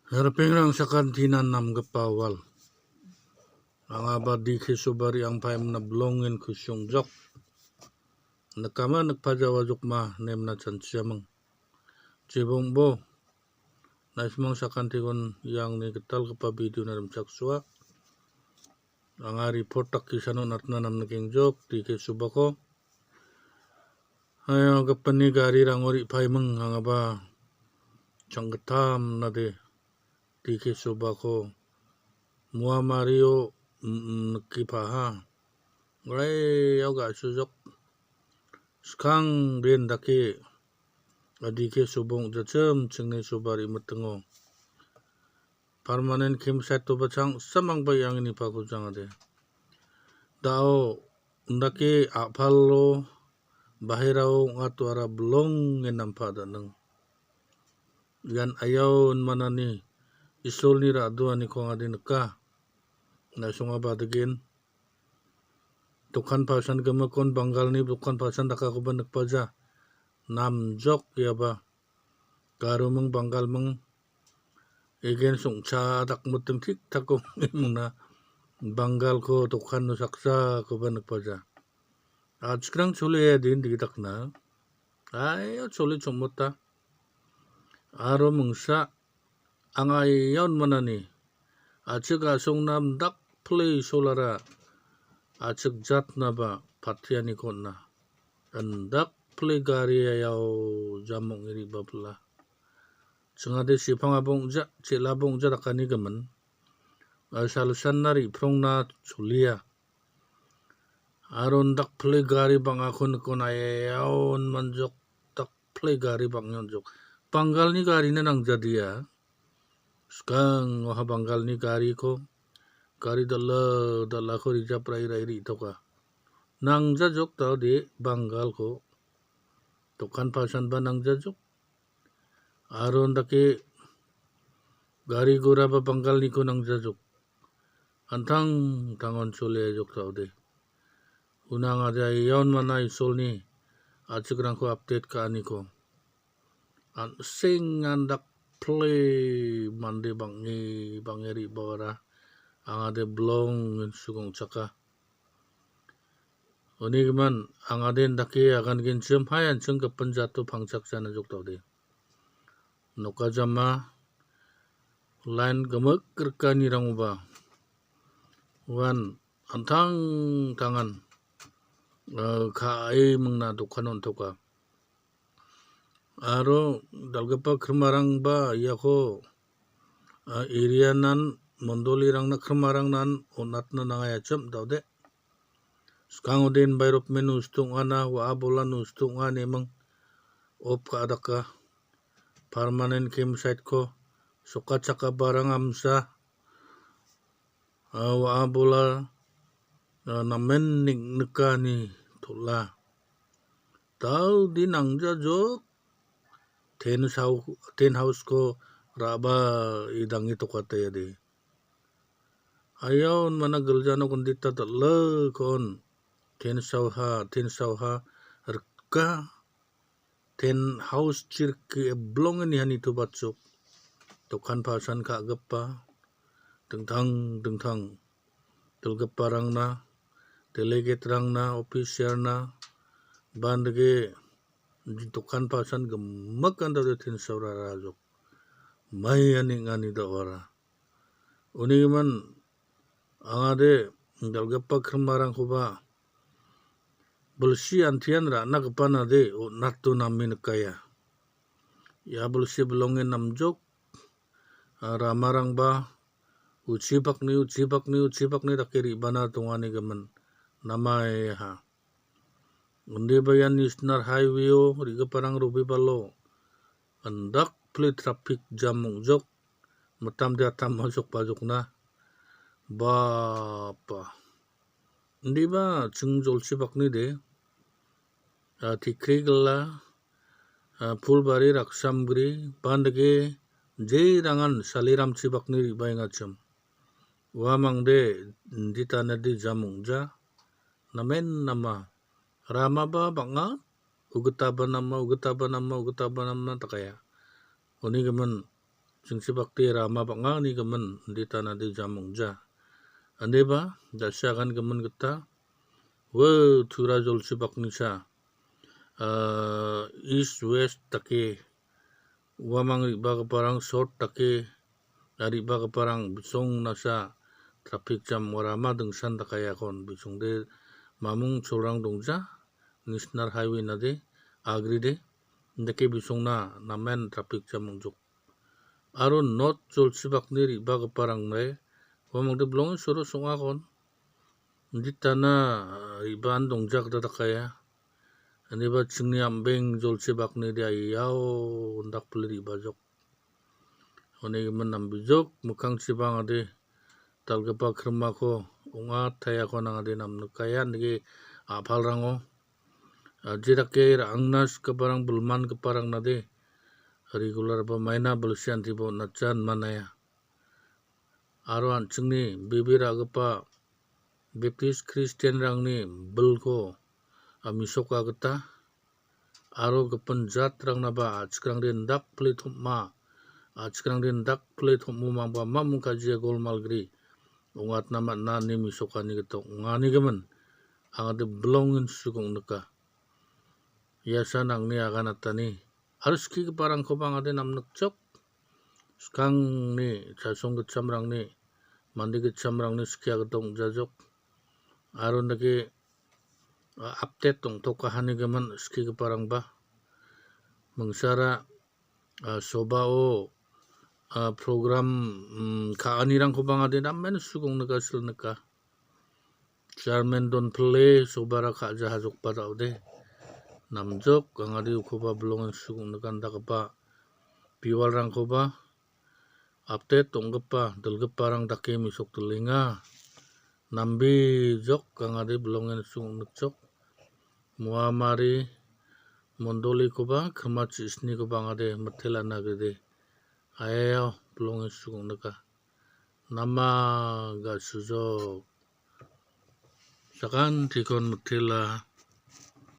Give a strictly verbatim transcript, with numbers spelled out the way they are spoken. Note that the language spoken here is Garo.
Ripengrang sakantinan namgipa wal. Angaba D K Sobari angpaimna blongen kusiong jok. Nikama nikpa jawa jokma nemna chanchiamang. Jibongbo, naismang sakantikon iangni gitalgipa video na rimchaksoa. Anga report dakisano natna namnikengjok, D K Sobako. Ayo, gipini garirango re·paiming angaba changgittam nade D K Sobako muamario, mm, nikipaha. Raiao ga·sujok. Skang den dake, a, D K Sobong jachim chingni Sobari mitingo. Permanent camp site-oba chang samangba iangni pako jangade. Dao, indake a·palo, baherao ong·atoara blonge nampa daning. Ian ayao inmanani Isolni ra·doaniko angade nika. Naisongaba degen. Dokan pasan gimikon Bangalni dokan pasan dakakoba nikpaja. Namjok iaba. Garoming Bangalming. Egen songcha dakmitim tik tako mingna Bangalko dokan no saksakoba nikpaja. Achikrang chole din digi dakna. Ayo chole chomota. Aro mingsa anga ian manani. Achik asongna indakpile solara achik jatnaba patianiko on·a. Indakpile gari ayao jamong iri babla. Chingade sipangaba ong·ja, chelaba ong·ja dakani gimin. Salsanna riprongna cholia. Aro indakpile gari bang·ako nikon ayao on·manjok, dakpile gari bang·e on·jok. Bangalni garina nangjadia. Skang oha Bangalni gariko, gari dal·a, dal·ako reserve ra·e, ra·e re·toka. Nangjajok daode Bangalko. Dokan pasanba nangjajok. Aro indake gari goraba Bangalniko nangjajok. Antang tangon chole jok daode. Unangade ion mana Isolni achikrangko update ka·aniko. An-, seng andak pile mande bang·e, bang·e re·baara angade blong in sugongchaka. Unigimin angade indake agangenchim hai an·ching gipin jato pangchakjana jok daode. Nokajama line gimik rikanirangoba uan antang tangan, eh, ka·e mingna dokan on·toka. Aro dal·gipa krimarangba iako, ah, area-nan mondolirangna krimarangnan on·atna nangaiachim daode. Skangode environment nosto ong·ana, wa·a bola nosto ong·a ineming off ka·adaka. Permanent camp site-ko sokachaka barang amsa, ah, wa·a bola, ah, namen nik-, nikani tol·a. Daudi nangjajok ten sau-, ten house-ko ra·ba idangi tokatayade. Ayaon mana gilja nok indita dal·a kon ten sauha, ten sauha rika. Ten house chirki eblong ini hani tubatsuk. Dokan pasan ka·gipa dingtang dingtang dilgiparangna, delegate-rangna, officer-na, bandage dokan pasan gimik andade tin saurara jok. Mai aning ani da·ora. Unigimin angade dal·gipa krimarangkoba bilsi antian ra·na gipanade on·ato name nikaia. Ia bilsi bilonge namjok, ah, ramarangba uchipakni, uchipakni, uchipakni dake re·bana dongani gimin namaiha. Indiba ian National Highway-o re·giparang robibalo andak pile traffic jam ong·jok, mitamde atama jokbajokna. Bapa. Indiba ching jolchibakni de, ah, Tikrigilla, ah, Phulbari, Raksamgri, bandage jerangan saliramchibakni re·baengachim. Uamangde inditanade jam ong·ja. Namen nama. Ramaba bang·a. Ugitaba nama, ugitaba nama, ugitaba nama dakaia. Unigimin chingchibakde rama bang·a ine gimin, inditanade jam ong·ja. Indiba, da·si agangimin gita, ua tura jolchibaknisa, ah, east west dake, uamang re·bagiparang short dake, ah, re·bagiparang bisongnasa traffic jam ong·a, rama dingsan dakaiakon bisongde mamung cholrang dongja, National Highway nade, agride, indake bisongna namen traffic jam ong·jok. Aro north jolchibakni re·bagiparangde, uamangde bilongen soro song·akon, inditana re·baan dongja gita dakaia. Indiba chingni ambeng jolchibaknide aiao indakpile re·bajok. Onigimin nambijok mikkangchiba angade dal·gipa krimako ong·ataiako nangade namnikaia, nike a·palrango, ah, jedake ra·angna sikgiparang bilmangiparangnade regular ba maina bilsiantibo natjan manaia. Aro an·chingni bebe ra·gipa Baptist Christianrangni bilko, ah, mesoka gita, aro gipin jatrangnaba a·chikrangde indakpile tom·a, a·chikrangde indakpile tom·omangba mamung kajia golmalgri ong·atna man·a ine mesokani gita ong·anigimin angade bilongen sugong nika. Iasan angni aganatani aro skigiparangkoba angade namnikjok. Skangni chasong gitchamrangni, mande gitchamrangni skia gita ong·jajok. Aro indake, ah, update ong·tokahanigimin skigiparangba. Mingsara, ah, sobao, ah, program, mm, ka·anirangkoba angade namen sugong nika, sil nika. Chairman donpile sobara ka·ja hajokba da·ode. Namjok angade ukoba bilongen sugong nika indakgipa biwalrangkoba update ong·gipa dilgiparang dake mesokdilenga. Nambijok angade bilongen sugong nikjok. Muamari mondolikoba, kirma chisnikoba angade mitelana gede. Aeo bilongen sugong nika. Nama ga·sujok. Sakantikon mitela.